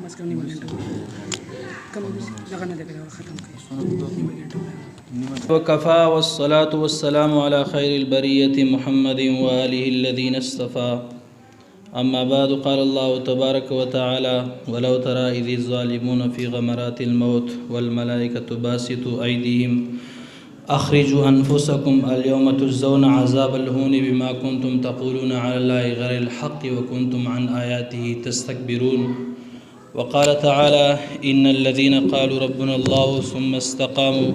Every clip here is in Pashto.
از کم نیمه ګنټه کم دغه نه ده ختم کړي. وكفى، والصلاة والسلام على خير البرية محمد وآله الذين اصطفى. أما بعد، قال الله تبارك وتعالى: ولو ترى إذ الظالمون في غمرات الموت والملائكة باسطوا أيديهم أخرجوا أنفسكم اليوم تجزون عذاب الهون بما كنتم تقولون على الله غير الحق وكنتم عن آياته تستكبرون. وقال تعالى: إن الذين قالوا ربنا الله ثم استقاموا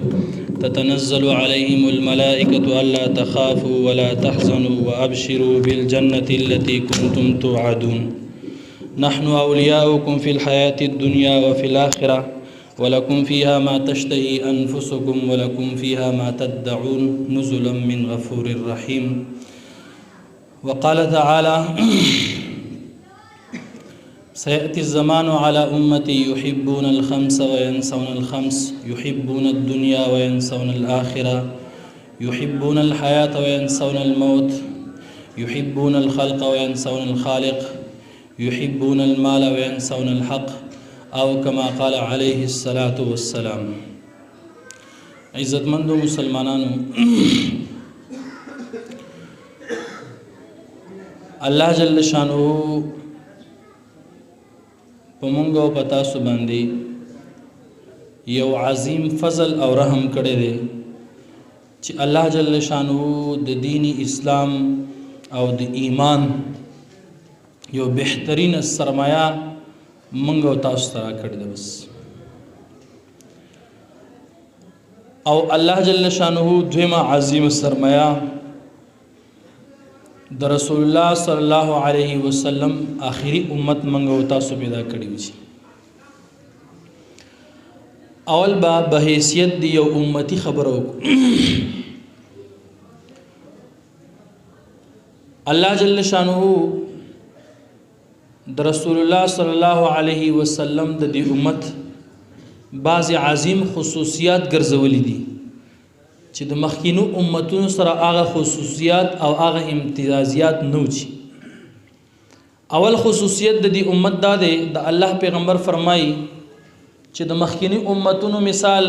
تتنزل عليهم الملائكة ألا تخافوا ولا تحزنوا وأبشروا بالجنة التي كنتم توعدون. نحن أولياؤكم في الحياة الدنيا وفي الآخرة، ولكم فيها ما تشتهي أنفسكم ولكم فيها ما تدعون، نزلا من غفور رحيم. وقال تعالى: سيأتي الزمان على أمتي يحبون الخمس وينسون الخمس، يحبون الدنيا وينسون الآخرة، يحبون الحياة وينسون الموت، يحبون الخلق وينسون الخالق، يحبون المال وينسون الحق، أو كما قال عليه الصلاة والسلام. عزتمندو مسلمانانو، الله جل شانه په مونږ او په تاسو باندې یو عظیم فضل او رحم کړی دی چې الله جل شانه د دین اسلام او د ایمان یو بهترین سرمایه مونږ او تاسو ته راکړې ده. بس او الله جل شانه دویمه عظیم سرمایه د رسول الله صلی الله علیه وسلم آخري امت مونږ او تاسو پیدا کړی وي. اول با بحیثیت دی یو امتی خبرو، الله جل شانه د رسول الله صلی الله علیه وسلم د دې امت بعض عظیم خصوصیات ګرځولې دي چې د مخکینو امتونو سره هغه خصوصیات او هغه امتیازات نه وو. اول خصوصیت د دې امت دا دی، د الله پیغمبر فرمایي چې د مخکینی امتونو مثال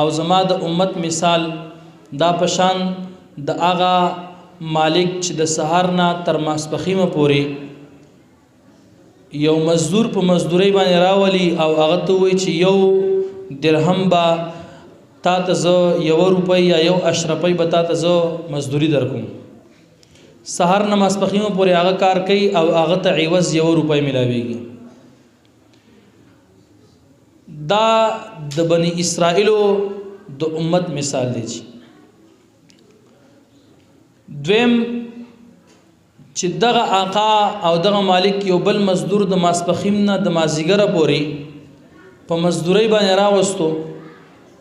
او زما د امت مثال دا پشان د هغه مالک چې د سهار نه تر ماسپخیمه پورې یو مزدور په مزدورۍ باندې راولي او هغه ته وایي چې یو درهم به تا ته زه، یوه روپۍ یا یو اشرفۍ به تا ته زه مزدوري درکوم. سهار نه ماسپخیمه پورې هغه کار کوي او هغه ته عوض یوه روپۍ ملاویږي. دا د بني اسرائیلو د امت مثال دی. چې دویم، چې دغه آقا او دغه مالک یو بل مزدور د ماسپخیم نه د مازیګره پورې په مزدورۍ باندې راوستو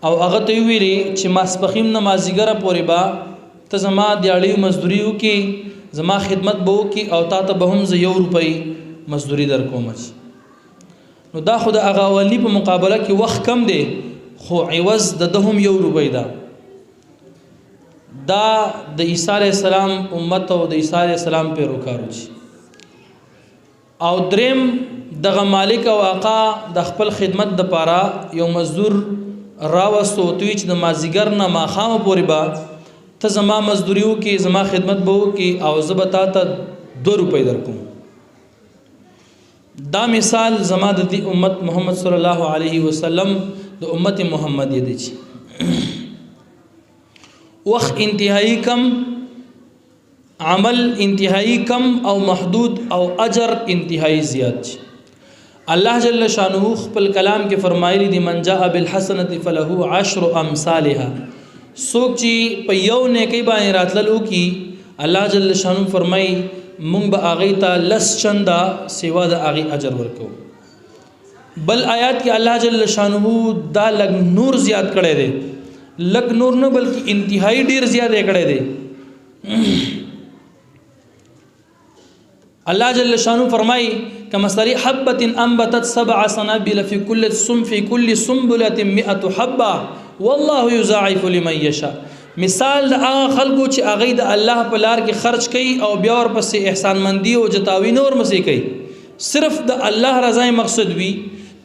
او هغه ته ویلي چې ماسپخیم نه مازیګره پورې به ته زما دیاړې مزدوري وکې، زما خدمت به وکې او تا ته به هم زه یو روپۍ مزدوري درکوم. نو دا خو د هغه اولني په مقابله کې وخت کم دی، خو عوض د ده هم یو روپۍ ده. دا د عیسی علیه السلام امت او د عیسی علیه السلام پیروکارو. چې او دریم، دغه مالک او آقا د خپل خدمت د پاره یو مزدور راوستو، توی چې د مازیګر نه ماښام پورې به ته زما مزدوري وکې، زما خدمت به وکې او زه به تا ته 2 روپۍ درکوم. دا مثال زما د دې امت محمد صلی الله علیه وسلم د امت محمدیه دی چې وخت انتهایی کم، عمل انتهایی کم او محدود او اجر انتهایی زیات. الله جل شانه خپل کلام کې فرمایلی دي: من جاء بالحسنه فله عشر امثالها. څوک چې په یو نیکی باندې راتللو کی، الله جل شانه فرمایي مونږ به هغه ته 10 چنده سیوا د هغه اجر ورکو. بل آیات کې الله جل شانه دا لګ نور زیات کړی دی، لګ نور نه بلکې انتهایی ډیر زیات یې کړی دی. الله جل شانه فرمایي: کمثل حبة انبتت سبع سنابل في كل سنبلة 100 حبة والله يضاعف لمن يشاء. مثال د هغه خلکو چې هغه د الله په لار کې خرج کوي او بیا ورپسې احسان مندي او جتاوي نور مسې کوي، صرف د الله رضا مقصد وي.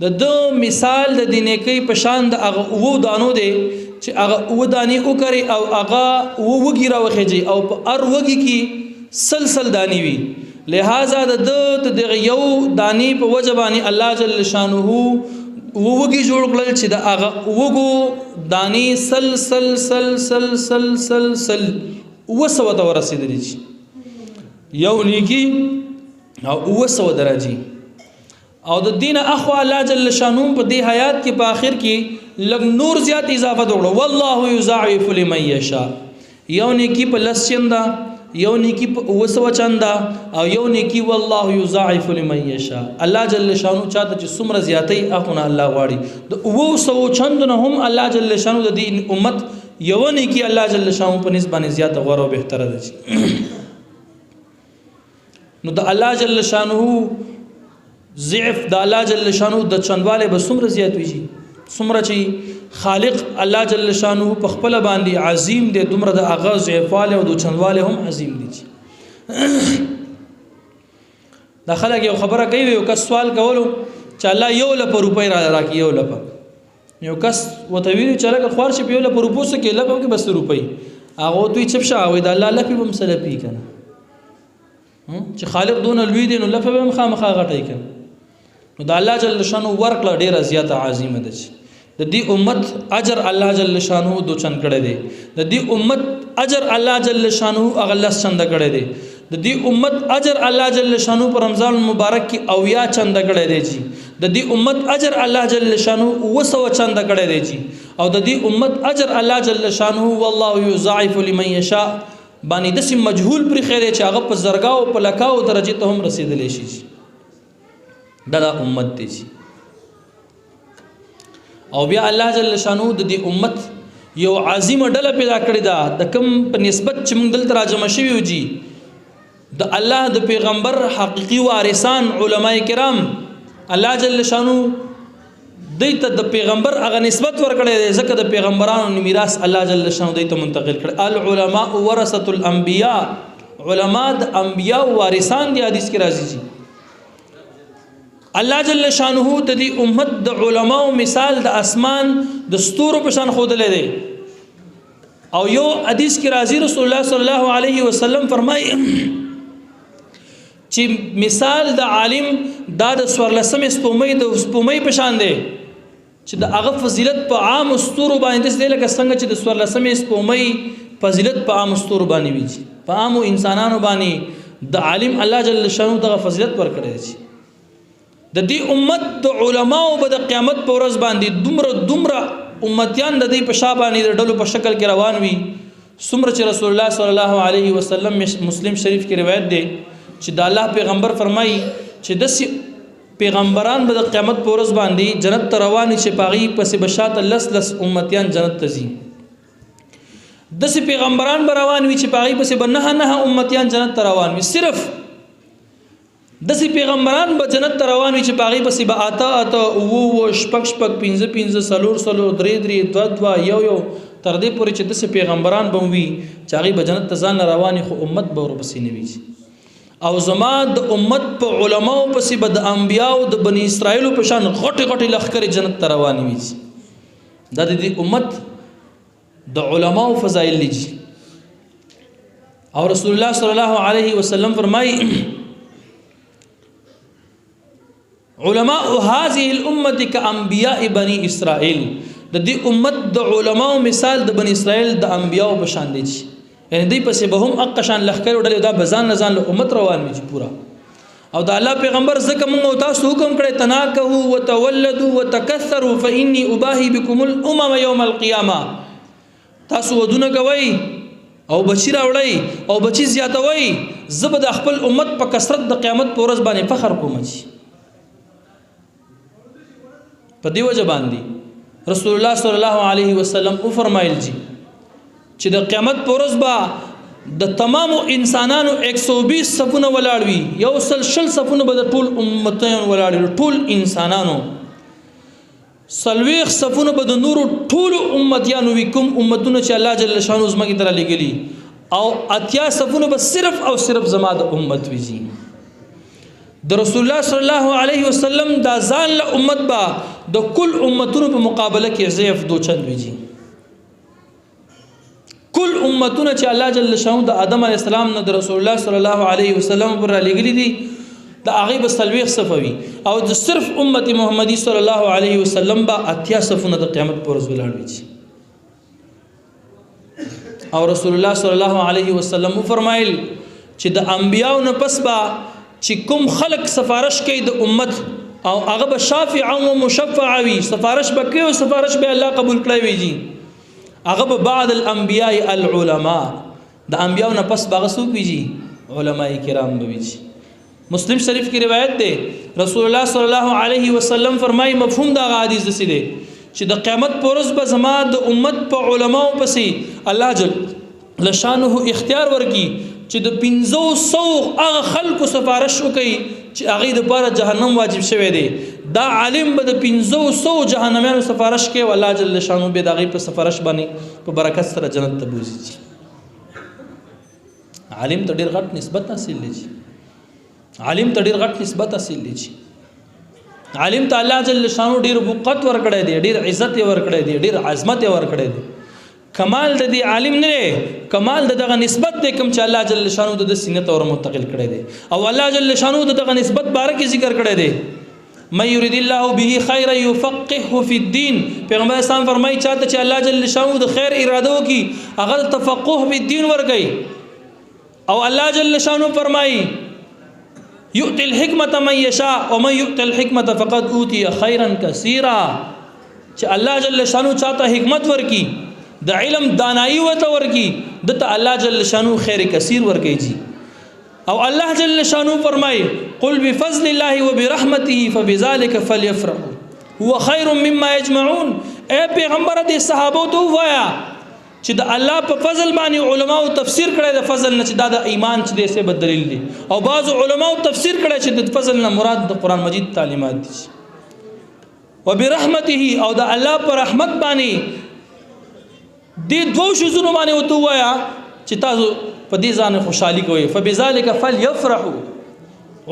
د ده مثال د دې نیکۍ په شان د هغه اوو دانو دی چې هغه اووه دانې وکري او هغه اووه وږي راوخېږي او په هر وږي کې سل سل دانې وي. لہذا د ده د دغه یو دانې په وجه باندې الله جل شانه اووه وږي جوړ کړل چې د هغه وږو دانې سل سل سل سل سل سل سل 700 ته ورسېدلې چې یو نیکی او 700 درجه. او د دین اخوا الله جل شانه په دې حیات کې په آخر کې لږ نور زیات اضافه وکړو، والله یضاعف لمن یشاء. یو نیکی په لس چنده، یو نیکی په 700 چنده، او یو نیکی والله یضاعف لمن یشاء. الله جل شانه چاته چې څومره زیاتې اخونه الله غواړي، د 700 چند نه هم الله جل شانه د دې امت یو نیکی الله جل شانه په نسبت باندې زیات غوره او بهتره ده. نو د الله جل شانه ضعف د الله جل شانه د چندواله به څومره زیات وي، څومره چې خالق الله جل شانه په خپل باندې عظیم دی، دومره د هغه ضعفواله او د چندواله هم عظیم دی. دا خلک یو خبره کوي، یو کس سوال کولو چې الله یو لپه روپۍ را راکړي، یو لپه. یو کس ورته ویلي چې لکه خوار شي په یو لپه روپو څه کې لپه کې بس روپۍ، هغه ورته وایي چپ شه، وایي د الله لپې به هم څه لپي که نه، چې خالق دونه لوی دی نو لپه به هم خامخا غټه که نه. نو د الله جل شانه ورکړه ډېره زیاته عظیمه ده چې د دې امت اجر الله جل شانه دو چند کړی دی، د دې امت اجر الله جل شانه هغه لس چنده کړی دی، د دې امت اجر الله جل شانه په رمضان المبارک کې 70 چنده کړی دی چې د دې امت اجر الله جل شانه 700 چنده کړی دی چې او د دې امت اجر الله جل شانه والله یضاعف لمن یشاء باندې داسې مجهول پرېښی دی چې هغه په زرګاو په لکاو درجې ته هم رسېدلی شي. دا دا امت دی چې او بیا الله جل شانه د دې امت یو عظیمه ډله پیدا کړې ده د کوم په نسبت چې موږ دلته راجمع شوي یو جي، د الله د پیغمبر حقیقي وارثان علما کرام الله جل شانه دوی ته د پیغمبر هغه نسبت ورکړی دی، ځکه د پیغمبرانو میراث الله جل شانه دوی ته منتقل کړی. العلماء ورثة الانبیاء، علما د انبیاء وارثان دي، حدیث کې راځي جي. الله جل شانه د دې امت د علماو مثال د اسمان د ستورو په شان ښودلی دی. او یو حدیث کې راځي رسول الله صلی الله علیه وسلم فرمایي چې مثال د عالم دا د څوارلسمې سپومۍ د سپومۍ په شان دی چې د هغه فضیلت په عام ستورو باندې داسې دی لکه څنګه چې د څوارلسمې سپومۍ فضیلت په عام ستورو باندې وي، په عامو انسانانو باندې د عالم الله جل شانه دغه فضیلت ورکړی دی. د دې امت د علماو به د قیامت په ورځ باندې دومره دومره امتیان د دې په شا باندې د ډلو په شکل کې روان وي، څومره چې رسول الله صلی الله علیه وسلم مسلم شریف کې روایت دی چې د الله پیغمبر فرمایي چې داسې پیغمبران به د قیامت په ورځ باندې جنت ته روان وي چې په هغې پسې به شاته لس لس امتیان جنت ته ځي، داسې پیغمبران به روان وي چې په هغې پسې به نهه نهه امتیان جنت ته روان وي، صرف داسې پیغمبران به جنت ته روان وي چې په هغې پسې به اته اته، اووه اووه، شپږ شپږ، پنځه پنځه، څلور څلور، درې درې، دوه دوه، یو یو، تر دې پورې چې داسې پیغمبران به وي چې هغې به جنت ته ځان له روان وي، خو امت به ورپسې نه وي. او زما د امت په علماو پسې به د انبیاو د بني اسرائیلو په شان غټې غټې لښکرې جنت ته روانې وي. دا د دې امت د علماو فضایل دي. او رسول الله صلی الله علیه وسلم فرمایي علماء هذه الأمة كأنبياء بني إسرائيل، د دې امت د علماو مثال د بني اسرائیل د انبیاو په شان دی، یعنی دوی پسې به هم اقه شان لښکرې وډلې دا به ځان نه ځان له امت روان وي چې پوره. او د الله پیغمبر ځکه موږ او تاسو حکم کړی تناکهو وتولدوا وتکثروا فإني أباهي بكم الأمم يوم القيامة، تاسو ودونه کوئ او بچی راوړئ او بچی زیاتوئ، زه به د خپل امت په کثرت د قیامت په ورځ باندې فخر کوم. چې په دې وجه باندې رسول الله صلی الله علیه وسلم وفرمایل جی چې د قیامت په ورځ به د تمامو انسانانو 120 صفونه ولاړ وي، 120 صفونه به د ټول امتیانو ولاړ وي، ټول انسانانو 40 صفونه به د نورو ټولو امتیانو وي، کوم امتونه چې الله جل شانه ځمکې ته رالیږلي، او 80 صفونه به صرف او صرف زما د امت وي. د رسول الله صلی الله علیه وسلم دا ځان له امت با د کل امتونو په مقابله کې ضعف دو چند ویجی. کل امتونه چې الله جل شانه د آدم علی السلام نه د رسول الله صلی الله علیه وسلم پر را لېږلي دي، د هغې به 40 صفه وي، او د صرف امت محمدي صلی الله علیه وسلم به 80 صفونه د قیامت پر ورځ ولاړ وي. او رسول الله صلی الله علیه وسلم فرمایل چې د انبیاو نه پس به چې کوم خلق سفارش کوي د امت، او هغه به شافع او مشفع وي، سفارش به کوي او سفارش به الله قبول کړی وي جی. هغه به بعد الانبیاء العلماء، د انبیاو نه پس به هغه څوک وي جی؟ علماء کرام به وي جی. مسلم شریف کی روایت ده، رسول الله صلی الله علیه وسلم فرمایي، مفهوم دا حدیث دسی دی چې د قیامت پر ورځ به زما د امت په علماو پسې الله جل لشانه اختیار ورکی چې د 500 هغه خلکو سفارش وکړي چې هغې دپاره جهنم واجب شوی دی. دا عالم به د 500 جهنمیانو سفارش کوي او الله جل شانه به د هغې په سفارش باندې په برکت سره جنت ته بوځي. عالم ته ډېر غټ نسبت حاصل دی، عالم ته ډېر غټ نسبت حاصل دی. عالم ته الله جل شانه ډېر وقت ورکړی دی، ډېر عزت یې ورکړی دی، ډېر عظمت یې ورکړی دی. کمال د دې عالم نه دی، کمال د دغه نسبت دی کوم چې الله جل شانه د سینې ته ور منتقل کړی دی، او الله جل شانه د دغه نسبت باره کې ذکر کړی دی، من يريد الله به خيرا يفقهه في الدين. پیغمبر اسلام فرمایي چاته چې الله جل شانه د خیر اراده وکړي هغه تفقه په الدين ورکړي. او الله جل شانه فرمایي يؤتي الحكمة من يشاء ومن يؤتي الحكمة فقد أوتي خيرا كثيرا. چې الله جل شانه چاته حکمت ورکړي، د علم دانایي ورته ورکړي، دته الله جل شانه خیر کثیر ورکړي جی. او الله جل شانه فرمایي قل بفضل الله وبرحمته فبذلك فليفرحوا هو خير مما يجمعون. اے پیغمبر دې صحابو ته ووایا چې د الله په فضل باندې علماو تفسیر کړی د فضل نه چې دا د ایمان چې دی څه به دلیل دی، او بعضو علماو تفسیر کړی چې د فضل نه مراد د قرآن مجید تعلیمات دي. وبرحمته، او د الله په رحمت باندې دې دوو شیزونو باندې ورته ووایا چې تاسو په دې ځان خوشحالي کوئ. فبذلك فليفرحوا.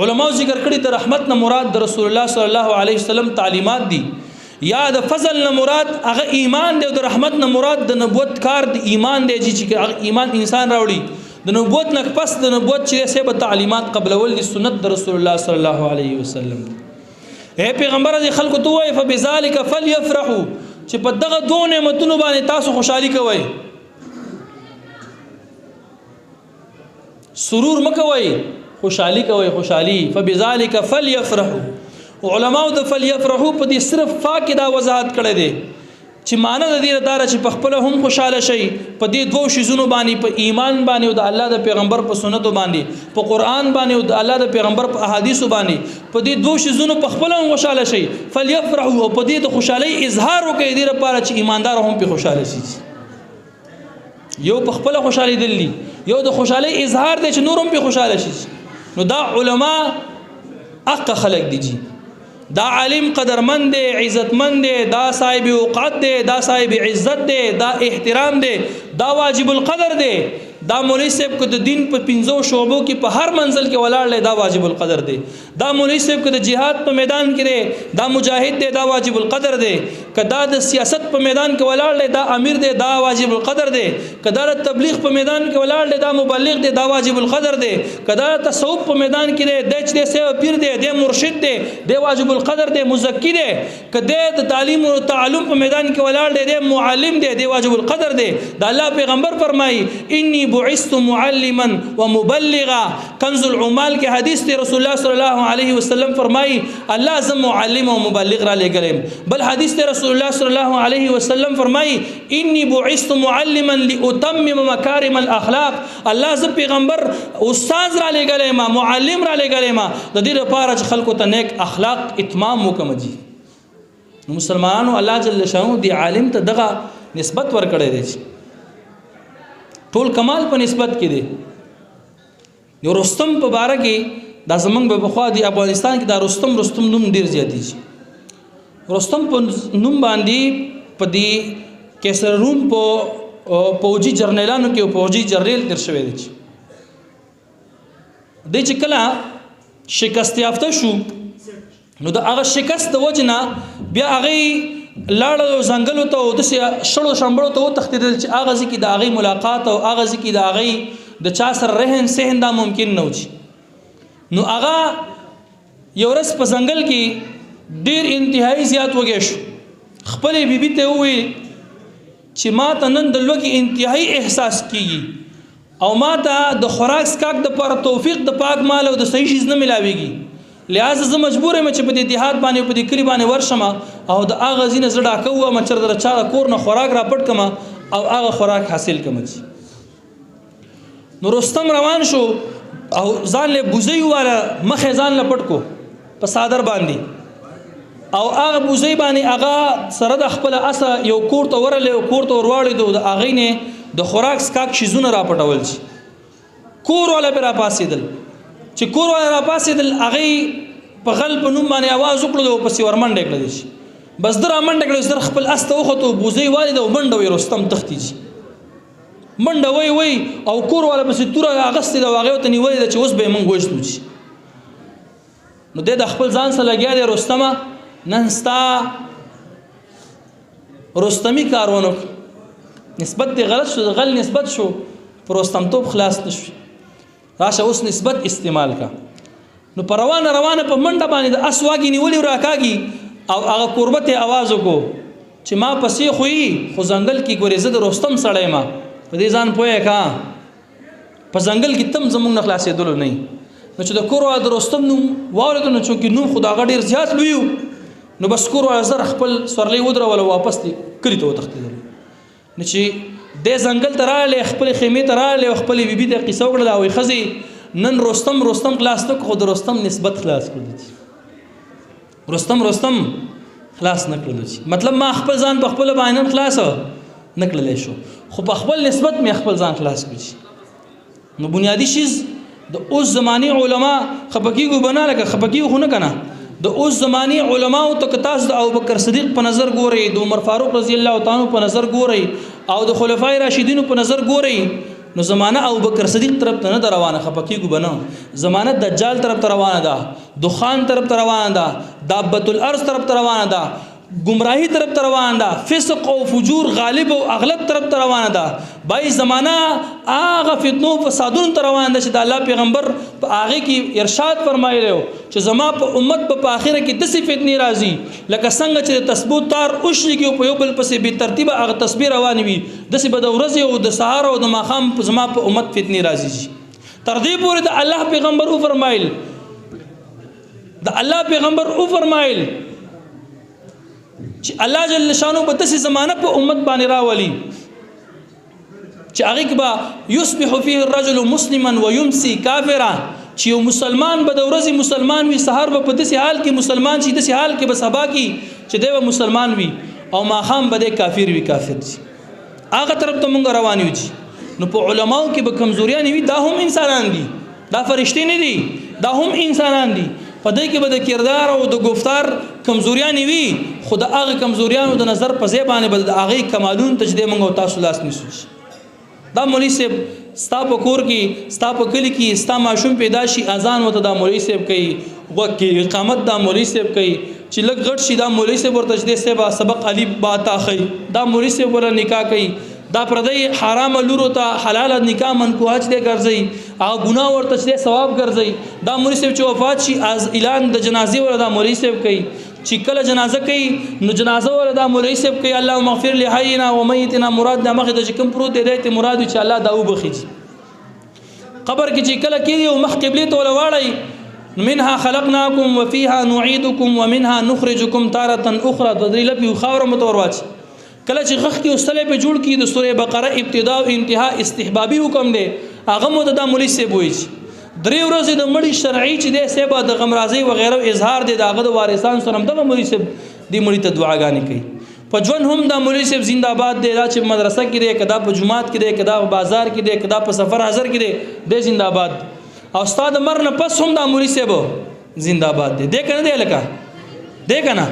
علماو ذکر کړي د رحمت نه مراد د رسول الله صلی الله علیه وسلم تعلیمات دي، یا د فضل نه مراد هغه ایمان دی، او د رحمت نه مراد د نبوت کار د ایمان دی چې هغه ایمان انسان راوړي. د نبوت نه پس د نبوت چې سه به تعلیمات قبلول دي سنت د رسول الله صلی الله علیه وسلم. اے پیغمبر دې خلکو ته وایي فبذلك فليفرحوا، چې په دغه دوو نعمتونو باندې تاسو خوشحالي کوئ، سرور مه کوئ، خوشحالي کوئ، خوشحالي. فبذلك فليفرحوا. علماو د فليفرحوا په دې صرف فا کې دا وضاحت کړی دی چې معنی د دې لپاره چې په خپله هم خوشحاله شئ په دې دوو شیزونو باندې، په ایمان باندې او د الله د پیغمبر په سنتو باندې، په قرآن باندې او د الله د پیغمبر په احادیثو باندې، په دې دوو شیزونو په خپله هم خوشحاله شئ. فليفرحوا، او په دې د خوشحالۍ اظهار وکړئ دې لپاره چې ایماندار هم پرې خوشحاله شي. یو په خپله خوشحالېدل دي، یو د خوشحالۍ اظهار دی چې نور هم پرې خوشحاله شي. نو دا علما حق خلق دي جی، دا عالم قدرمن دی، عزتمن دی، دا صاحب وقعت دی، دا صاحب عزت دی، دا احترام دی، دا واجب القدر دی. دا مولوی صاحب که د دین په پنځو شعبو کې په هر منزل کې ولاړ دی، دا واجب القدر دی. دا مولوی صاحب که د جهاد په میدان کې دی، دا مجاهد دی، دا واجب القدر دی. که دا د سیاست په میدان کې ولاړ دی، دا امیر دی، دا واجب القدر دی. که دا د تبلیغ په میدان کې ولاړ دی، دا مبلغ دی، دا واجب القدر دی. که دا د تصوف په میدان کې دی، دی چې دی صاحب پیر دی، دی مرشد دی، دی واجب القدر دی، مزکی دی. که دی د تعلیم او تعلم په میدان کې ولاړ دی، دی معلم دی، دی واجب القدر دی. د الله پیغمبر فرمایي انی بعثت معلما ومبلغا. کنز العمال کې حدیث دی، رسول الله صلی الله علیه وسلم فرمایي الله زه معلم او مبلغ را لېږلی یم. بل حدیث دی، رسول الله صلی الله علیه وسلم فرمایي انی بعثت معلما لاتمم مکارم الاخلاق. الله زه پیغمبر استاد را لېږلی یم، معلم را لېږلی یم، د دې لپاره چې خلکو ته نیک اخلاق اتمام وکړم جی. نو مسلمانانو الله جل شانه دی عالم ته دغه نسبت ورکړی دی چې ټول کمال په نسبت کې دی. یو رستم په باره کې دا زمونږ به پخوا دی افغانستان کې دا رستم رستم نوم ډېر زیاتېږي. رستم په نوم باندې په دې قیصر روم په پوجي جرنیلانو کې یو پوجي جرنیل تېر شوی دی چې دی چې کله شکست یافته شو، نو د هغه شکست د وجې نه بیا هغوی لاړل او ځنګلو ته او داسې شړو شمبړو ته وتښتېدل چې هغه ځای کې د هغوی ملاقات او هغه ځای کې د هغوی د چا سره رهن سهن دا ممکن نه و. چې نو هغه یو ورځ په ځنګل کې ډیر انتهایی زیات وږی شو، خپلې بیبي ته وویل چې ما ته نن د لوږې انتهایی احساس کیږي او ما ته د خوراک څښاک دپاره توفیق د پاک مال او د صحیح شیز نه ملاویږي، لہذا زه مجبور یم چې په دې دیهات باندې په دې کلي باندې ورشم او د هغه ځای نه زه ډاکه ووهم، چېرته د چا د کور نه خوراک راپټ کړم او هغه خوراک حاصل کړم. نو رستم روان شو او ځان له بوزۍ وواله، مخې ځان له پټ کو په څادر باندې، او هغه بوزۍ باندې هغه سره د خپله اسه یو کور ته ورغلی او کور ته ورواړېدو، د هغې نه د خوراک څښاک شیزونه راپټول. چې کور والا پرې راپاڅېدل، چې کور والا راپاڅېدل، هغې په غل په نوم باندې اواز وکړلو او پسې ورمنډه کړل. چې بس ده رامنډه کړل، زر خپل اس ته وختو، بوزۍ والي ده او منډه وي، رستم تښتي. چې منډه وای وای او کور والا پسې توره اغستې ده او هغې ورته نیولې ده چې اوس به یې موږ وژنو. چې نو دی د خپل ځان سره لګیا دی، رستمه نن ستا رستمي کار ونه کړ، نسبت دې غلط شو، غل نسبت شو، پر رستمتوب خلاص نه شو، راشه اوس نسبت استعمال کا. نو په روانه روانه په منډه باندې د اس واګي نیولې راکاږي او هغه کوربه ته اواز وکړو چې ما پسې خو یي، خو ځنګل کې ګورې زه د رستم سړی یم، په دې ځان پوهه کا، په ځنګل کې تم زمونږ نه خلاصېدلو نه. نو چې د کور والا د رستم نوم واورېدو، نو چونکې نوم خو د هغه ډېر زیات لوی و، نو بس کور والا زر خپل سورلۍ ودروله، واپس دې کلي ته وتښتېدلو. نو چې دی ځنګل ته راغلی، خپلې خیمې ته راغلی او خپلې بیبي ته قصه وکړله، او ښځې نن رستم رستم خلاص نه کړو، خو د رستم نسبت خلاص کړو، رستم رستم خلاص نه کړلو. چې مطلب ما خپل ځان په خپله باندې نن خلاص نه کړلی شو، خو په خپل نسبت مې خپل ځان خلاص کړو. نو بنیادي شیز د اوس زماني علما خفه کېږو به نه، لکه خفه کېږو خو نه که نه، د اوس زماني علماو ته که تاسو د ابوبکر صدیق په نظر ګورئ، د عمر فاروق رضی الله تعالی په نظر ګورئ او د خلفای راشدینو په نظر ګورئ، نو زمانه ابوبکر صدیق طرف ته نه ده روانه، خفه کېږو به نه، زمانه دجال طرف ته روانه ده، دخان طرف ته روانه ده، دابة الارض طرف ته روانه ده، گمراهی طرف ته روانه ده، فسق او فجور غالب او اغلب طرف ته روانه ده. بای زمانہ هغه فتنو فسادونو ته روانه ده چې د الله پیغمبر په هغې کې ارشاد فرمایلی و چې زما په امت به په آخره کې داسې فتنې راځي لکه څنګه چې د تسبو تار وشلېږي او په یو بل پسې بې ترتیبه هغه تسبیح روانې وي، داسې به د ورځې او د سهار او د ماښام زما په امت فتنې راځي. تر دې پورې د الله پیغمبر وفرمایل، د الله پیغمبر وفرمایل چې الله جل شانو به داسې زمانه په امت باندې راولي چې هغې کې به یصبح فیه الرجل مسلما ویمسی کافرا، چې یو مسلمان به د ورځې مسلمان وي، سهار به په داسې حال کې مسلمان شي، داسې حال کې به سبا کې چې دی به مسلمان وي او ماښام به دی کافر وي، کافر شي. هغه طرف ته مونږ روان یو. چې نو په علماو کې به کمزوریانې وي، دا هم انسانان دي، دا فرشتې نه دي، دا هم انسانان دي، په دې کې به د کردار او د گفتار کمزوریانې وي، خو د هغه کمزوریانو د نظر په ځای باندې به د هغې کمالونو ته چې دی مونږ او تاسو لاس نیسو. دا مولوي صاحب ستا په کور کې، ستا په کلي کې ستا ماشوم پیدا شي، اذان ورته دا مولوي صاحب کوي، غوږ کې اقامت دا مولوي صاحب کوي، چې لږ غټ شي دا مولوي صاحب ورته چې دی صاحب سبق الف با تا ښیي، دا مولوي صاحب وله نکاح کوي، دا پردی حرامه لورو ته حلاله نکاح منکوحه چې دی ګرځوي، هغه ګناه ورته چې دی ثواب ګرځوي، دا مولوي صاحب چې وفات شي از اعلان د جنازې وله دا مولوي صاحب کوي، چې کله جنازه کوي نو جنازه وله دا مولوي صاحب کوي، اللهم اغفر لحینا ومیتنا، مراد د مخې ته چې کوم پروت دی دی ته مراد وي چې الله دا وبخښي. قبر کې چې کله کېږي او مخ قبلې ته وله واړوي، منها خلقناکم وفيها نعيدكم ومنها نخرجكم تارة اخرى، د درې لپې خاوره مو ته ورواچي. کله چې غښ کې وسلې په جوړ کی د سورې بقره ابتدا او انتها استحبابي حکم دی، هغه مو ته دا مولوي صاحب وایي چې درې ورځې د مړي شرعي چې دی صاحب د غمرازۍ وغیره اظهار دی، د هغه د وارثان سره هم دغه مولوي صاحب دې مړي ته دعاګانې کوي. په ژوند هم دا مولوي صاحب زنده آباد دی، دا چې مدرسه کې دی، که دا په جومات کې دی، که دا په بازار کې دی، که دا په سفر حضر کې دی، دی زنده آباد. او ستا د مرګ نه پس هم دا مولوي صاحب زنده آباد دی، دی که نه دی؟ لکه دی که نه؟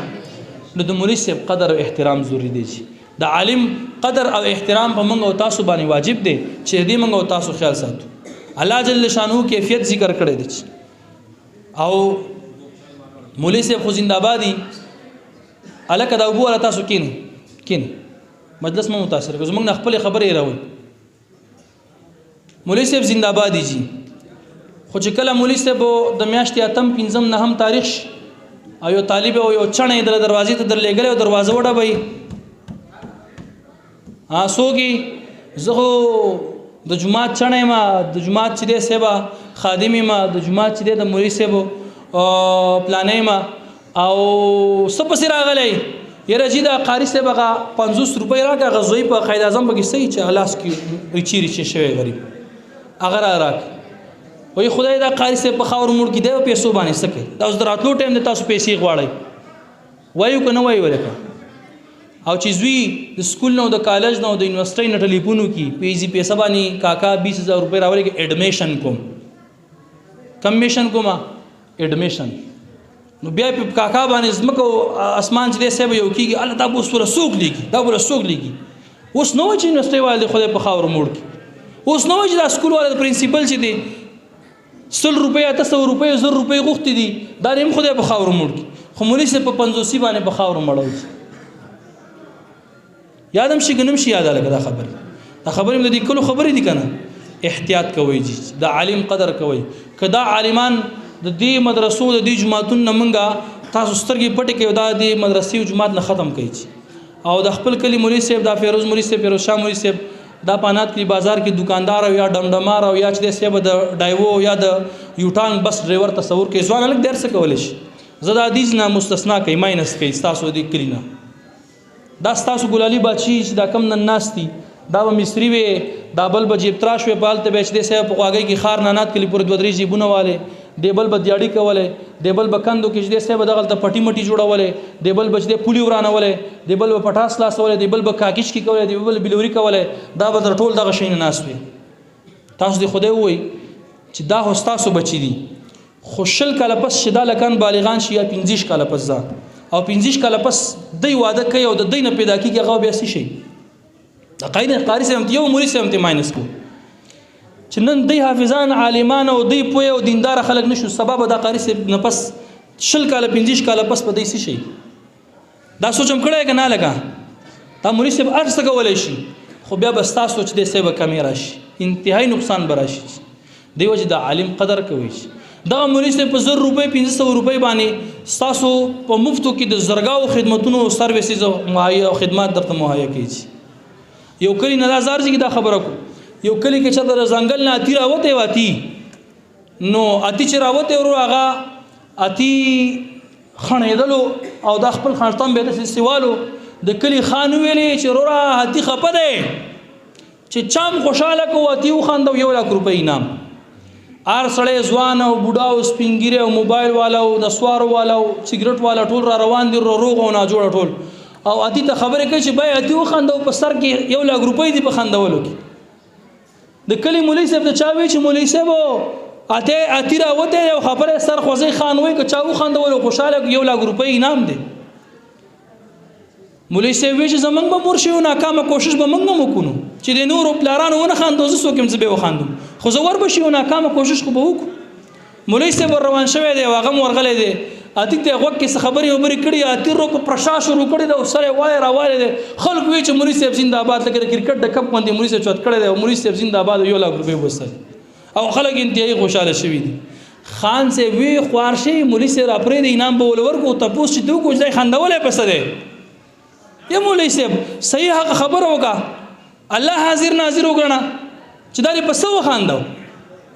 نو د مولوي صاحب قدر او احترام ضروري دی. چې د عالم قدر او احترام په موږ او تاسو باندې واجب دی چې دې موږ او تاسو خیال ساتو. الله جل شانه کیفیت ذکر کړی دی. او مولوی صاحب خو زنده‌بادي الکه دا وبو تاسو کین کین مجلس مو متاثر کو، زمونږ خپل خبرې راوي. مولوی صاحب زنده‌بادي جی، خو چې کله مولوی صاحب د میاشتې اتم پنځم نهم تاریخ او یو طالب او یو چڼې در دروازې ته درلېږلی او دروازه وډبوي، ها څوک یې؟ زه خو د جومات چڼی ما، د جومات چې دی صاحب خادم یم، د جومات چې دی د مولوي صاحب پلانی یم، او څه پسې راغلی؟ یاره جي دا قاري صاحب هغه 50 روپۍ راکړه، هغه زوی په قاید اعظم پکې صحیح چې لاس کې ریچې ریچې شوی غریب هغه را راکړه. وایي خدای دا قاري صاحب په خاورو موړ کړي، دی په پیسو باندې څه کوي؟ دا اوس د راتلو ټایم دی، تاسو پیسې غواړئ، وایو که نه وایو ولکه؟ او چې زوی د سکول نه او د کالج نه او د یونیورسټۍ نه ټلیفون وکړي، پیسې پیسه باندې کاکا 20,000 روپۍ راولېږه، اډمیشن کوم، کمیشن کومه اډمیشن. نو بیا په کاکا باندې ځمکه او اسمان چې دی صاحب یو کېږي، هله دا به اوس ورله څوک لېږي، دا به ورله څوک لېږي؟ اوس نه وایي چې یونیورسټۍ والا دې خدای په خاورو موړ کړي، اوس نه وایي چې دا سکول والا د پرنسپل چې دی 100 روپۍ 800 روپۍ 1000 روپۍ غوښتې دي، دا دې هم خدای په خاورو موړ کړي. خو مولوي صاحب په پنځوسي باندې په خاورو مړوي. یاد هم شي که نه هم شي یاد لکه دا خبرې، دا خبرې هم د دې کلو خبرې دي که نه؟ احتیاط کوئ جي، د عالم قدر کوئ. که دا عالمان د دې مدرسو د دې جوماتونو نه مونږه تاسو سترګې پټې کوئ، دا دې مدرسې او جومات نه ختم کوي جي. او د خپل کلي مولوي صاحب، دا فیروز مولوي صاحب، فیروز شاه مولوي صاحب، دا په انات کلي بازار کې دکاندار او یا ډمډمار او یا چې دی صاحب د ډایوو او یا د یوټانګ بس ډرایور تصور کوي، ځوان هلک دی هر څه کولی شي. زه دا حدیث نه مستثنا کوي، ماینس کوي ستاسو د دې کلي نه. دا ستاسو ګلالي بادشي چې دا کم نن ناست دي، دا به مصري وي، دا بل به جیب تراش وي، په هلته به چې دی صاحب په خواږۍ کې ښار نه انات کلي پورې دوه درې جیبونه والې، دی بل به دیاړي کولې، دی بل به کندو کې چې دی صاحب دغلته پټي مټي جوړولې، دی بل به چې دی پولي ورانولې، دی بل به پټاس خلاصولې، دی بل به کاکیچ کې کولې، دی بل به بلوري کولې، دا به تر ټول دغه شیونه ناست وي. تاسو دې خدای ووایي چې دا خو ستاسو بچي دي، خو 20 کاله پس چې دا لکان بالغان شي یا 25 کاله پس ځه، او 25 کاله پس دی واده کوي او د دی نه پیدا کېږي، هغه بیا څه شي؟ د قاعده قاري صاحب یو مولوي صاحب ته ماینس کو چې نن دی حافظان عالمان او دی پوه او دیندار خلک نشو، سبب دا قاري صاحب نه پس 20 کاله 25 کاله پس په دی څه شي؟ دا سوچ هم کړی که نه؟ لکه دا مولوي صاحب هر څه کولی شي، خو بیا به ستا سوچ دی صاحب کمی راشي، انتهایی نقصان به راشي. دی وجه د عالم قدر کوي. دغه مولوي صاحب په 1000 روپۍ 500 روپۍ باندې ستاسو په مفتو کې د زرګاو خدمتونو سرویسز او مهیا او خدمات درته مهیا کوي. یو کلی نه دا زار چې دا خبره کو، یو کلی کې چې د ځنګل نه اتی راوتی و، اتی نو اتی چې راوتی ورو هغه اتی خڼېدلو او دا خپل خاڼتم به داسې سیوالو. د کلی خان ویلې چې وروره اتی خپه دی، چې چام خوشحاله کو اتی وخاندو 1 لاک روپۍ انعام. هر سړی ځوان او بوډا او سپین ږیری او موبایل والا او نسوارو والا او سګرټ والا ټول را روان دي، روغ او ناجوړه ټول. او اتی ته خبرې کوي چې بای اتی وخاندو، په سر کې 1 لاک روپۍ دي په خندولو کې. د کلي مولوي صاحب ته چا وی چې مولوي صاحب اتی راوتی دی او خبره سر خوځي، خان وایي که چا وخندولو خوشحاله کړو، 1 لاک روپۍ انعام دی. مولوي صاحب وی چې زمونږ به مور شي او ناکامه کوشش به موږ هم وکړو نو چې د نورو پلارانو ونه خاندو، زه څوک یم زه به وخاندم، خو زه ور به شي او ناکامه کوشش خو به وکړو. مولوي صاحب ور روان شوی دی او هغه هم ورغلی دی، اتی ته غوږ کې څه خبرې وبرې کړي، اتی رو په پرشا شروع کړې ده او سر یې وایې راوایې دی. خلک وایي چې مولوي صاحب زنده آباد، لکه د کرکټ د کپ غوندې مولوي صاحب چوت کړی دی او مولوي صاحب زنده آباد 1 لاک روپۍ وباسل او خلک انتهایي خوشحاله شوي دي. خان صاحب وی خوار شي، مولوي صاحب راپرېږدي، انعام به ول ورکړو، تپوس چې ته وکړو چې دی خندولی په څه دی؟ یا مولوي صاحب صحیح هغه خبره وکړه، الله حاضر ناظر وګڼه چې دا دې په څه وخاندو؟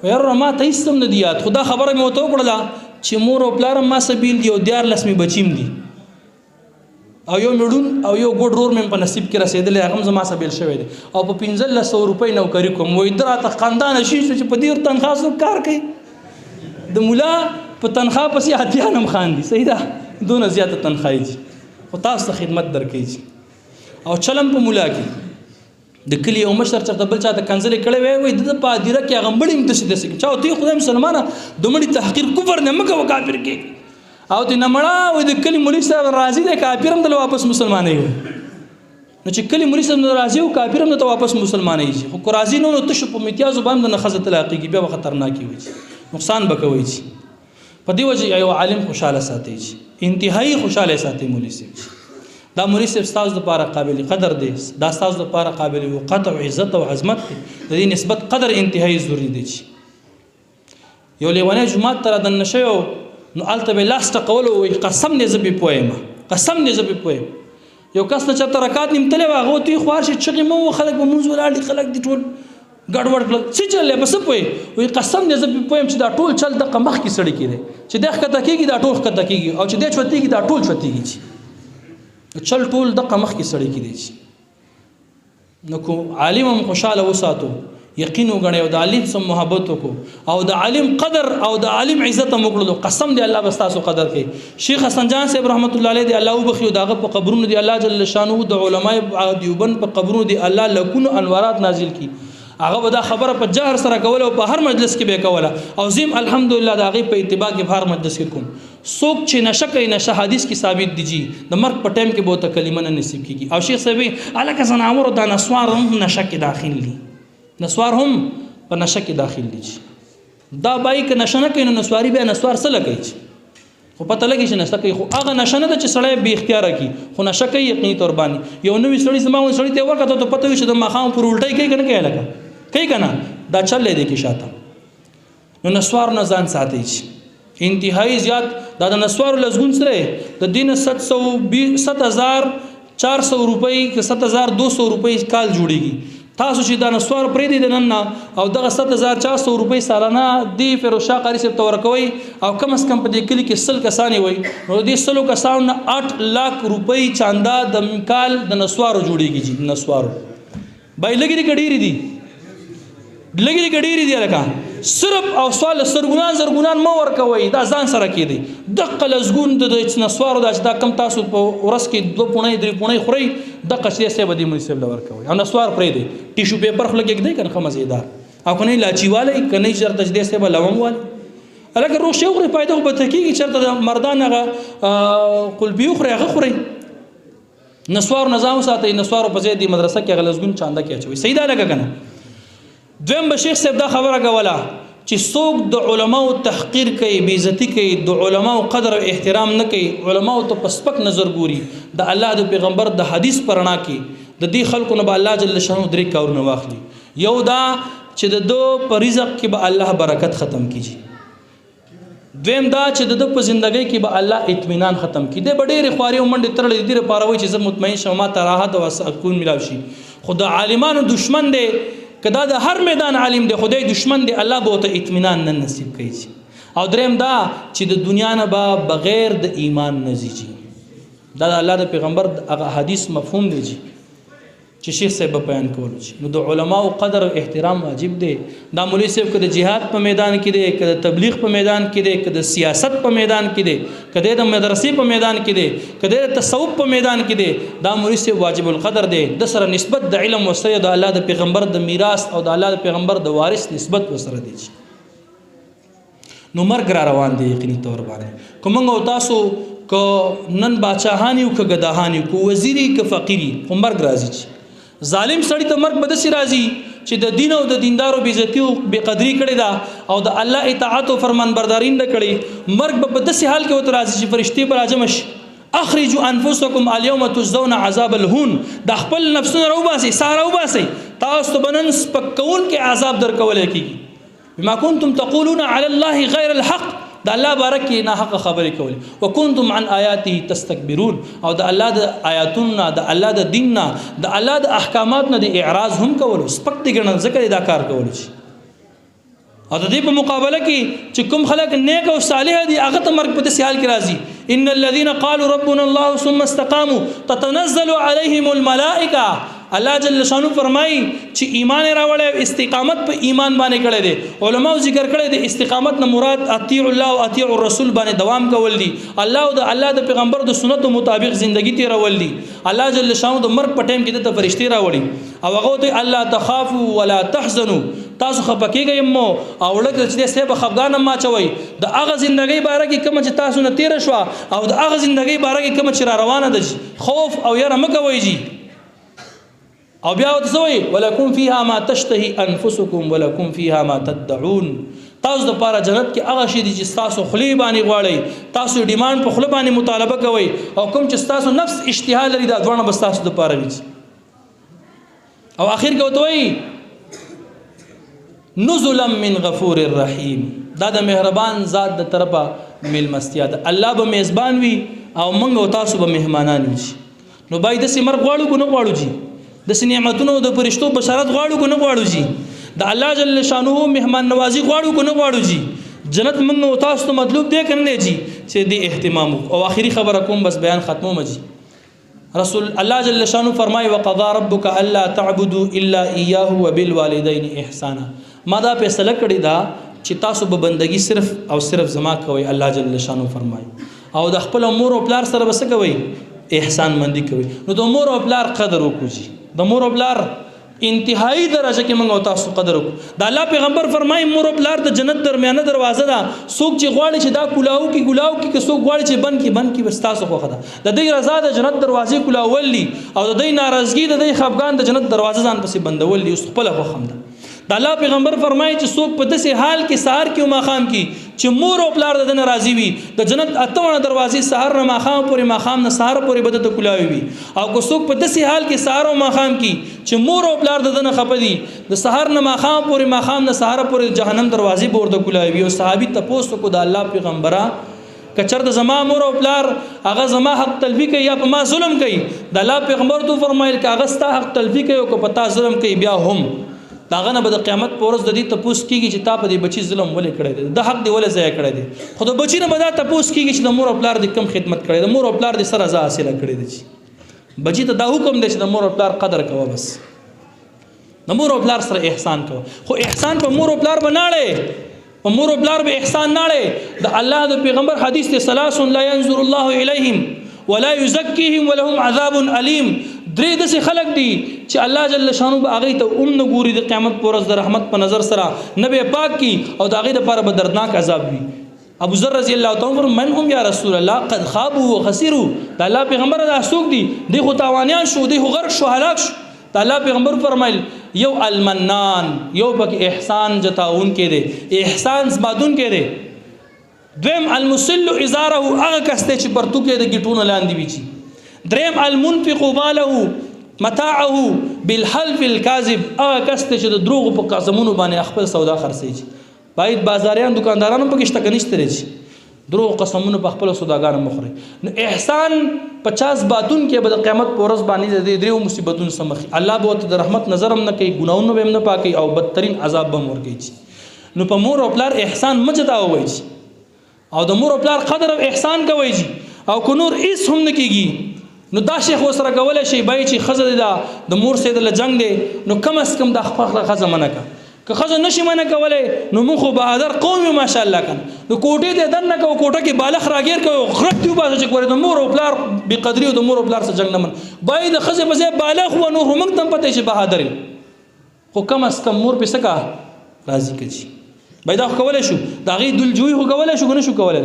یاره ما ته هېڅ هم نه دي یاد، خو دا خبره مې ورته وکړله چې مور او پلار هم ما څه بېل دي او 13 مې بچي هم دي او یو مې ړوند او یو ګوډ ورور مې هم په نصیب کې رسېدلی، هغه هم زما څه بېل شوی دی او په 1500 روپۍ نوکري کوم. وایي ده راته خندانه شي چې په دې تنخوا څوک کار کوي؟ د ملا په تنخوا پسې اتیان هم خاندي، صحیح ده، دونه زیاته تنخوا یې دي، خو تاسو ته خدمت درکوي. او چلم په ملا کې د کلي یو مشر چېرته بل چاته کنځلې کړې وی، وایي د ده په هدیره کې هغه مړی هم داسې داسې کړي. چا ورته ویل، خدای مسلمانه د مړي تحقیر کفر دی، مه کوه کافر کېږي. او ته نه مړه، وایي د کلي مولوي صاحب راضي دی، کافر هم دله واپس مسلمانوي. نو چې کلي مولوي صاحب نه راضي او کافر هم درته واپس مسلمانوي، خو که راضي نه نو تشو په امتیازو باندې نه ښځه طلاقېږي، بیا به خطرناکې وي، نقصان به کوي. په دې وجه یو عالم خوشاله ساتي چې انتهایی خوشاله ساتي مولوي صاحب. دا مولوي صاحب ستاسو لپاره قابل قدر دی، دا ستاسو لپاره قابل وقت او عزت او عظمت دی. د دې نسبت قدر انتهایی ضروري دی. چې یو لیونی جومات ته را دننه شوی نو هلته به لاس ټکولو، وایي قسم دی زه پرې پوه یم، قسم دی زه پرې پوه یم. یو کس نه چېرته رکات نیم تللی وه، هغه ورته وایي خوار شي چغې مه وهه، خلک به مونځ ولاړ دي، خلک دي ټول ګډوډ کړل، څه چل دی په څه پوه یې؟ وایي قسم دی زه پرې پوه یم چې دا ټول چل دقه مخکې سړي کې دی، چې دی ښکته کېږي دا ټول ښکته کېږي، او چې دی چوتېږي دا ټول چوتېږي، چې چل ټول دقه مخکې سړي کې دی. چې نو کو عالم هم خوشاله وساتو، یقین وګڼئ او د عالم سم محبت وکړو او د عالم قدر او د عالم عزت هم وکړلو، قسم دی الله به ستاسو قدر کوي. شیخ حسن جان صاحب رحمت الله علیه دی الله وبخښي، او د هغه په قبرونو دی الله جل شانه د علماء دیوبند په قبرونو دی الله لکونو انوارات نازل کړي. هغه به دا خبره په جهر سره کوله او په هر مجلس کې به یې کوله، او زه هم الحمدلله د هغې په اتباع کې په هر مجلس کې کوم. څوک چې نشه کوي، نشه حدیث کې ثابت دي جی د مرګ په ټایم کې به ورته کلمه نه نصیب کېږي. او شیخ صاحب وایي هلکه ځناورو دا نسوار هم نشه کې داخل دي، نسوار هم په نشه کې داخل دي چې دا بای که نشه نه کوي نو نسواري بیا نسوار څه لګوي چې خو پته لګي چې نشه کوي، خو هغه نشه نه ده چې سړی بې اختیاره کړي، خو نشه کوي یقیني طور باندې. یو نوي سړي زما غوندې سړي ته یې وکتل ته پته وي چې د ماښام پر الټۍ کوي که نه کوي، لکه کوي که نه، دا چل دی دې کې شاته. نو نسوار نه ځان ساتئ چې انتهایی زیات دا د نسوارو لسګون سره د دې نه 7400 روپۍ که 7200 روپۍ کال جوړېږي. تاسو چې دا نسوار پرېږدئ د نن نه او دغه 7400 روپۍ سالانه دې فیروز شاه قاري صاحب ته ورکوئ، او کم از کم په دې کلي کې 100 کسان یې وئ، نو د دې 100 کسانو نه 8 لاک روپۍ چاندا د کال د نسوارو جوړېږي جي. د نسوارو بای لږې دي که ډېرې دي؟ لږې دي که ډېرې دي؟ لکه صرف او سوال سرګونان زرګونان مه ورکوئ، دا ځان سره کېدی. دقه لسګون د نسوارو دا چې دا کم تاسو په ورځ کې 2 پوڼۍ 3 پوڼۍ خورئ، دقه چې صاحب دې مولوي صاحب له ورکوئ. او نسوار پرېږدئ، ټیشو پیپر خوله کې ږدئ که نه ښه مزېدار، او که نه لاچي والی، که نه چېرته چې دی صاحب لونګ والی، هلکه روغ شی وخورئ، فایده خو به ته کېږي. چېرته د مردان هغه قلبي وخورئ، هغه خورئ. نسوارو نه ځان وساتئ، نسوارو په ځای دې مدرسه کې هغه لسګون چانده کې اچوئ. صحیح ده لکه که نه؟ دویم به شیخ صاحب دا خبره کوله چې څوک د علماو تحقیر کوي، بېعزتي کوي، د علماو قدر او احترام نه کوي، علماو ته په سپک نظر ګوري، د الله د پیغمبر د حدیث په رڼا کې د دې خلکو نه به الله جل شانه 3 کارونه واخلي. یو دا چې د ده په رزق کې به الله برکت ختم کړي، دویم دا چې د ده په زندګۍ کې به الله اطمینان ختم کړي. دی به ډېرې خوارې او منډې ترړې د دې لپاره وایي چې زه مطمئن شم، ما ته راحت او سکون میلاو شي. خو د عالمانو دشمن دی، که دا د هر میدان عالم دی، خدای دشمن دی، الله به ورته اطمینان نه نصیب کوي. او دریم دا چې د دنیا نه به بغیر د ایمان نه ځي. دا د الله د پیغمبر هغه حدیث مفهوم دی چې شیخ صاحب به بیان کولو. چې نو د علماو قدر او احترام واجب دی. دا مولوي صاحب که د جهاد په میدان کې دی، که د تبلیغ په میدان کې دی، که د سیاست په میدان کې دی، که د مدرسې په میدان کې دی، که د تصوف په میدان کې دی، دا مولوي صاحب واجب القدر دی. د سره نسبت د علم وسره د الله د پیغمبر د میراث او د الله د پیغمبر د وارث نسبت وسره دی. نو مرګ را روان دی یقیني طور باندې. که موږ او تاسو که نن باچاهان یو که ګداهان یو، که وزیري که فقیري، خو مرګ راځي. چې ظالم سړی ته مرګ به داسې راځي چې د دین او د دیندارو بېعزتي او بېقدري کړې ده او د الله اطاعت او فرمانبرداري نه کړې، مرګ به په داسې حال کې ورته راځي چې فرشتې به راجمع شي، اخرجوا انفسکم اليوم تجزون عذاب الهون، د خپل نفسونه راوباسئ، ساه راوباسئ، تاسو ته به نن سپک کوونکی عذاب درکولی کېږي. بما کنتم تقولون علی الله غیر الحق، د الله باره کې ناحقه خبرې کولې، وکنتم عن آیاته تستکبرون، او د الله د آیاتونو نه، د الله د دین نه، د الله د احکامات نه د اعراض هم کولو، سپک دې ګڼل، ځکه دې دا کار کولو. چې او د دې په مقابله کې چې کوم خلک نیک او صالح دي، هغه ته مرګ په داسې حال کې راځي، ان الذين قالوا ربنا الله ثم استقاموا تتنزل عليهم الملائکه. الله جل شانو فرمایي چې ایمان راوړی او استقامت په ایمان باندې کړی دی. علماو ذکر کړی دی استقامت نه مراد اطیع الله او اطیع الرسول باندې دوام کول دي، الله او د الله د پیغمبر د سنتو مطابق زندگی تیرول دي. الله جل شانو د مرګ په ټایم کې د فرشتي راوړي او هغه ته الله تخافوا ولا تحزنوا، تاسو خفه کېږئ مو او لږ چې دی صاحب خفګان هم اچوئ، د هغه زندګۍ باره کې کومه چې تاسو نه تېره شوه او د هغه زندګۍ باره کې کومه چې را روانه ده، خوف او یره مه کوئ جي. او بیا ورته څه وایي؟ ولکم فیها ما تشتهي انفسکم ولکم فیها ما تدعون، تاسو د پاره جنت کې هغه شی دي چې تاسو خلی باندې غواړئ، تاسو ډیماند په خله باندې مطالبه کوئ، او کوم چې تاسو نفس اشتها لري دا دواړه به تاسو د پاره وي. او اخر کې ورته وایي نزلا من غفور الرحیم، دا د مهربان ذات د طرفه میلمستیا ده. الله به میزبان وي او موږ او تاسو به مهمانان وي. نو باید داسې مرګ غواړو که نه غواړو جي؟ داسې نعمتونو د فرشتو بشارت غواړو که نه غواړو جي؟ د الله جل شانه مهمان نوازي غواړو که نه غواړو جي؟ جنت موږ او تاسو ته مطلوب دی که نه دی جي؟ چې دې اهتمام وکړو. او آخري خبره کوم، بس بیان ختموم جي. رسول الله جل شانه فرمای وقضا ربک الا تعبدوا الا اياه وبالوالدين احسانا. ما دا فیصله کړې ده چې تاسو به بندگی صرف او صرف زما کوئ، الله جل شانه فرمای، او د خپل مور او پلار سره به څه کوئ؟ احسان مندي کوئ. نو د مور او پلار قدر وکړو جي، د مور او پلار انتهایی درجه کې موږ او تاسو قدر وکړو. د الله پیغمبر فرمایي مور او پلار د جنت درمیانه دروازه ده، څوک چې غواړي چې دا کولاو کې ګلاو کې، که څوک غواړي چې بند کې بند کې، بس تاسو خوښه ده. د دې رضا د جنت دروازې کولاول دي، او د دې ناراضګي د دې خفګان د جنت دروازه ځان پسې بندول دي، اوس خپله خوښه هم ده. د الله پیغمبر فرمایي چې څوک په داسې حال کې سهار کې او ماښام کې چې مور او پلار د ده نه راضي وي، د جنت اته واړه دروازې سهار نه ماښام پورې، ماښام نه سهار پورې به ده ته کولاوي وي. او که څوک په داسې حال کې سهار او ماښام کې چې مور او پلار د ده نه خفه دي، د سهار نه ماښام پورې، ماښام نه سهار پورې د جهنم دروازې به ورته کولاوي وي. او صحابي تپوس وکړو د الله پیغمبره، که چېرته زما مور او پلار هغه زما حق تلفي کوي یا په ما ظلم کوي، د الله پیغمبر ته وفرمایل که هغه ستا حق تلفي کوي او که په تا ظلم کوي، بیا هم د هغه نه به د قیامت په ورځ د دې تپوس کېږي چې تا په دې بچي ظلم ولې کړی دی، د حق دې ولې ضایع کړی دی. خو د بچي نه به دا تپوس کېږي چې د مور او پلار دې کم خدمت کړی، د مور او پلار دې څه رضا حاصله کړې ده. چې بچي ته دا حکم دی چې د مور او پلار قدر کوه، بس د مور او پلار سره احسان کوه. خو احسان په مور او پلار به نه اړې، په مور او پلار به احسان نه اړې. د الله د پیغمبر حدیث دی ثلاث لا ينظر الله الیهم ولا يزكيهم ولهم عذاب الیم. درې داسې خلک دي چې الله جل شانه به هغوی ته هم نه ګوري د قیامت په ورځ د رحمت په نظر سره، نه به یې پاک کړي او د هغوی دپاره به دردناک عذاب وي. ابو ذر رضی الله تعالی عنہ فرمایي من هم یا رسول الله قد خابوا وخسروا. د الله پیغمبر دا څوک دي؟ دی خو تاوانیان شو، دی خو غرق شو، هلاک شو. د الله پیغمبر فرمایل یو المنان، یو پکې احسان جتاونکی دی، احسان زبادونکی دی. دویم المسل ازاره، هغه کس دی چې پرتوک یې د ګیټونو لاندې وي. دریم المنفق ماله متاعه بالحلف الكاذب، هغه کس دی چې د دروغو په قسمونو باندې خپل سودا خرڅوي. باید بازاریان دکانداران هم پکې شته که نشته دی چې دروغ قسمونو په خپلو سوداګانو مه خورئ. نو احسان 50 باتون کې به د قیامت په ورځ باندې د دې دریو مصیبتونو څخه مخ الله به ورته د رحمت نظر هم نه کوي، ګناهونه به هم نه پاکوي او بدترین عذاب به هم ورکوي. نو په مور او پلار احسان مه جتاوئ او د مور او پلار قدر او احسان کوئ. او که نور هیڅ هم نه کېږي نو دا شیخ ورسره کولی شي بای چې ښځه دی دا د مور سره له جنګ دی، نو کم از کم دا خپله ښځه منع کړه. که ښځه نشي منع کولی نو موږ خو بهادر قوم یو ماشاءالله که نه، نو کوټې ته یې دننه کوو، کوټه کې بالښت راګیر کوو، غرب دې وباسه چې ګورې د مور او پلار بې قدري او د مور او پلار سره جنګ نه منه. باید د ښځې په ځای بالښت وه، نور خو موږ ته هم پته چې بهادر یو، خو کم از کم مور پې څه کا راضي کړه چې باید دا خو کولی شو، د هغې دلجویي خو کولی شو که نه شو کولی.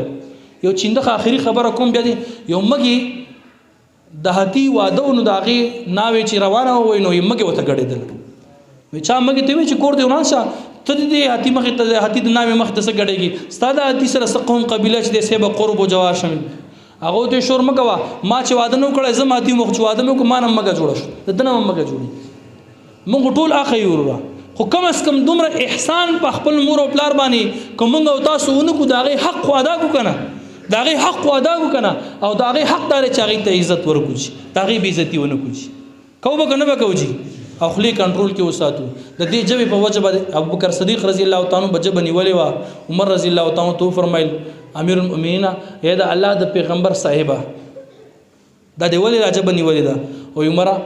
یو چیندخه آخري خبره کوم بیا دې، یو مږې د هاتي واده و، نو د هغې ناوې چې روانه وه وایي نو یې مږې ورته ګډېدله. وایي چا مږې ته وویل چې کور دې وران شه، ته دې دې هاتي مخې ته، هاتي د ناوې مخې ته څه ګډېږي، ستا د هاتي سره څه قوم قبیله چې دی صاحب قرب و جوار شم. هغه ورته شور مه کوه، ما چې واده نه و کړی زه هم هاتي وم، خو چې واده مې وکړ ما نه هم مږه جوړه شوه، د ده نه هم مږه جوړېږي. موږ ټول اخه یو وروره، خو کم از کم دومره احسان په خپل مور او پلار باندې که موږ او تاسو ونه کړو، د هغې حق خو ادا کړو که نه، د هغې حق خو ادا کړو که نه، او د هغې حق دا دی چې هغې ته عزت ورکړو چې د هغې بې عزتي ونه کړو چې کوو به که نه به کوو چې او خولې کنټرول کې وساتو. د دې ژبې په وجه باندې ابوبکر صدیق رضی الله تعالی عنہ به ژبه نیولې وه. عمر رضی الله تعالی عنہ ته وفرمایل امیر المؤمنین ای د الله د پیغمبر صاحبه، دا دې ولې را ژبه نیولې ده؟ وایي عمره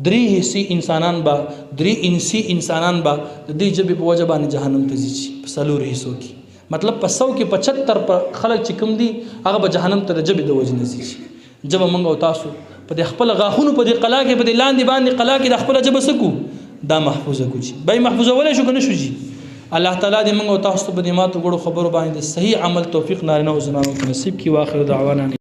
درې حصې انسانان به، درې انسي انسانان به د دې ژبې په وجه باندې جهنم ته ځي چې په څلور حصو کې، مطلب په 100 کې 75 په خلک چې کوم دي هغه به جهنم ته د ژبې د وجې نه ځي. ژبه موږ او تاسو په دې خپل غاښونو په دې قلا کې، په دې لاندې باندې قلا کې د خپله ژبه څه کړو؟ دا محفوظه کړو چې به یې محفوظولی شو که نه شو جي. الله تعالی دې موږ او تاسو ته په دې ماتو ګړو خبرو باندې د صحیح عمل توفیق نارینه او زنانو ته نصیب کړي. واخر دعوانا.